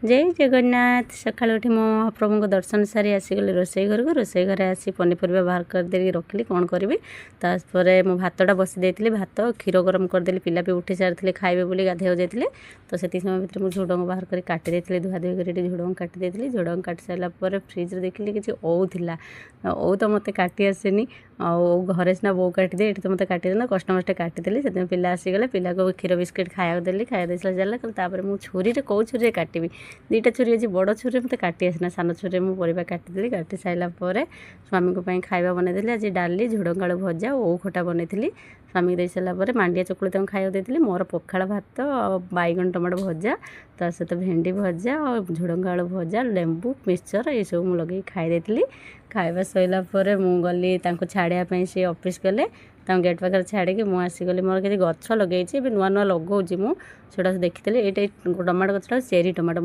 ଜୟ ଜଗନ୍ନାଥ। ସକାଳୁ ଉଠି ମୁଁ ମହାପ୍ରଭୁଙ୍କ ଦର୍ଶନ ସାରି ଆସିଗଲି ରୋଷେଇ ଘରକୁ। ରୋଷେଇ ଘରେ ଆସି ପନିପରିବା ବାହାର କରିଦେଇକି ରଖିଲି, କ'ଣ କରିବି। ତାପରେ ମୁଁ ଭାତଟା ବସି ଦେଇଥିଲି, ଭାତ କ୍ଷୀର ଗରମ କରିଦେଲି। ପିଲା ବି ଉଠି ସାରିଥିଲେ, ଖାଇବେ ବୋଲି ଗାଧୋଇବାକୁ ଯାଇଥିଲେ। ତ ସେତିକି ସମୟ ଭିତରେ ମୁଁ ଝୁଡ଼ଙ୍ଗ ବାହାର କରି କାଟି ଦେଇଥିଲି, ଧୁଆ ଧୁଇ କରି ଏଠି ଝୁଡ଼ଙ୍ଗ କାଟି ଦେଇଥିଲି। ଝୁଡ଼ଙ୍ଗ କାଟି ସାରିଲା ପରେ ଫ୍ରିଜ୍ରେ ଦେଖିଲି କିଛି ଓଉ ଥିଲା। ଓଉ ତ ମୋତେ କାଟି ଆସେନି, ଆଉ ଘରେ ସିନା ବୋଉ କାଟିଦିଏ, ଏଠି ତ ମୋତେ କାଟିଦେଲା, କଷ୍ଟମଷ୍ଟେ କାଟିଦେଲି। ସେଥିପାଇଁ ପିଲା ଆସିଗଲେ, ପିଲାକୁ କ୍ଷୀର ବିସ୍କିଟ୍ ଖାଇବାକୁ ଦେଲି। ଖାଇବାକୁ ଦେଇ ସାରିଲା ତାପରେ ମୁଁ ଛୁରୀରେ, କେଉଁ ଛୁରୀରେ କାଟିବି? ଦୁଇଟା ଛୁରୀ ଅଛି, ବଡ଼ ଛୁରୀରେ ମୋତେ କାଟି ଆସେନା, ସାନ ଛୁରୀରେ ମୁଁ ପରିବା କାଟିଦେଲି। କାଟି ସାରିଲା ପରେ ସ୍ୱାମୀଙ୍କ ପାଇଁ ଖାଇବା ବନେଇଦେଲି। ଆଜି ଡାଲି, ଝୁଡ଼ଙ୍ଗ ଆଳୁ ଭଜା, ଓଉ ଖଟା ବନେଇଥିଲି। ସ୍ୱାମୀକି ଦେଇ ସାରିଲା ପରେ ମାଣ୍ଡିଆ ଚକୁଳି ତାଙ୍କୁ ଖାଇବାକୁ ଦେଇଥିଲି। ମୋର ପଖାଳ ଭାତ ଆଉ ବାଇଗଣ ଟମାଟୋ ଭଜା, ତା ସହିତ ଭେଣ୍ଡି ଭଜା ଆଉ ଝୁଡ଼ଙ୍ଗ ଆଳୁ ଭଜା, ଲେମ୍ବୁ, ମିକ୍ସଚର୍ ଏସବୁ ମୁଁ ଲଗେଇକି ଖାଇ ଦେଇଥିଲି। ଖାଇବା ସରିଲା ପରେ ମୁଁ ଗଲି ତାଙ୍କୁ ଛାଡ଼ିବା ପାଇଁ, ସେ ଅଫିସ୍ ଗଲେ। ତାଙ୍କୁ ଗେଟ୍ ପାଖରେ ଛାଡ଼ିକି ମୁଁ ଆସିଗଲି। ମୋର କିଛି ଗଛ ଲଗେଇଛି, ଏବେ ନୂଆ ନୂଆ ଲଗାଉଛି ମୁଁ, ସେଟା ଦେଖିଥିଲି। ଏଇଟା ଟମାଟୋ ଗଛଟା ଚେରି ଟମାଟୋ।